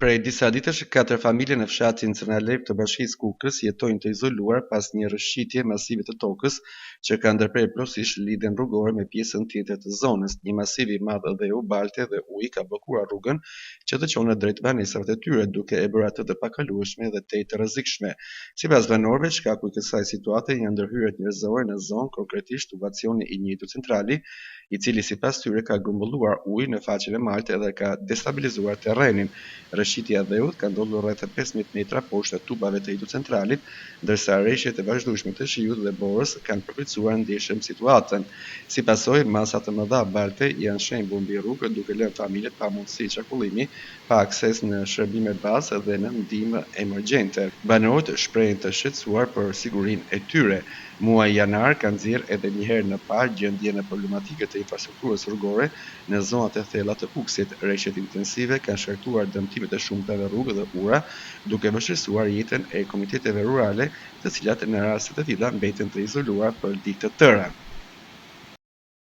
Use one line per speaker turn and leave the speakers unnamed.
Prej disa ditësh, katër familje në fshatin Cërnalep të Bashkisë Kukës jetojnë të izoluar pas një rrëshqitje masive të tokës që ka ndërprerë plotësisht lidhjen rrugore me pjesën tjetër të zonës. Një masiv i madh dheu, balte dhe uji ka bllokuar rrugën që të çonte drejt banesave të tyre, duke e bërë atë të pakalueshme dhe tej të rrezikshme. Sipas banorëve, shkaku i kësaj situate janë ndërhyrjet njerëzore në zonë, konkretisht tubacioni i një hidrocentrali, i cili sipas tyre ka grumbulluar ujë në faqen e malit dhe ka destabilizuar terrenin. Rrëshqitja e dheut ka ndodhur rreth 15 metra poshtë tubave të hidrocentralit, ndërsa reshjet e vazhdueshme të shiut dhe borës kanë përkeqësuar ndjeshëm situatën. Si pasojë, masa të mëdha balte janë shembur mbi rrugë, duke lënë familjet pa mundësi qarkullimi, pa akses në shërbime bazë dhe në ndihmë emergjente. Banorët shprehen të shqetësuar për sigurinë e tyre. Muaji janar ka nxjerrë edhe një herë në pah gjendjen problematike të infrastrukturës rrugore në zonat e thella të Kukësit. Reshjet intensive kanë shkaktuar dëmtime të shumta në rrugë dhe ura, duke vështirësuar jetën e komuniteteve rurale, të cilat në raste të tilla mbeten të izoluara për ditë të tëra.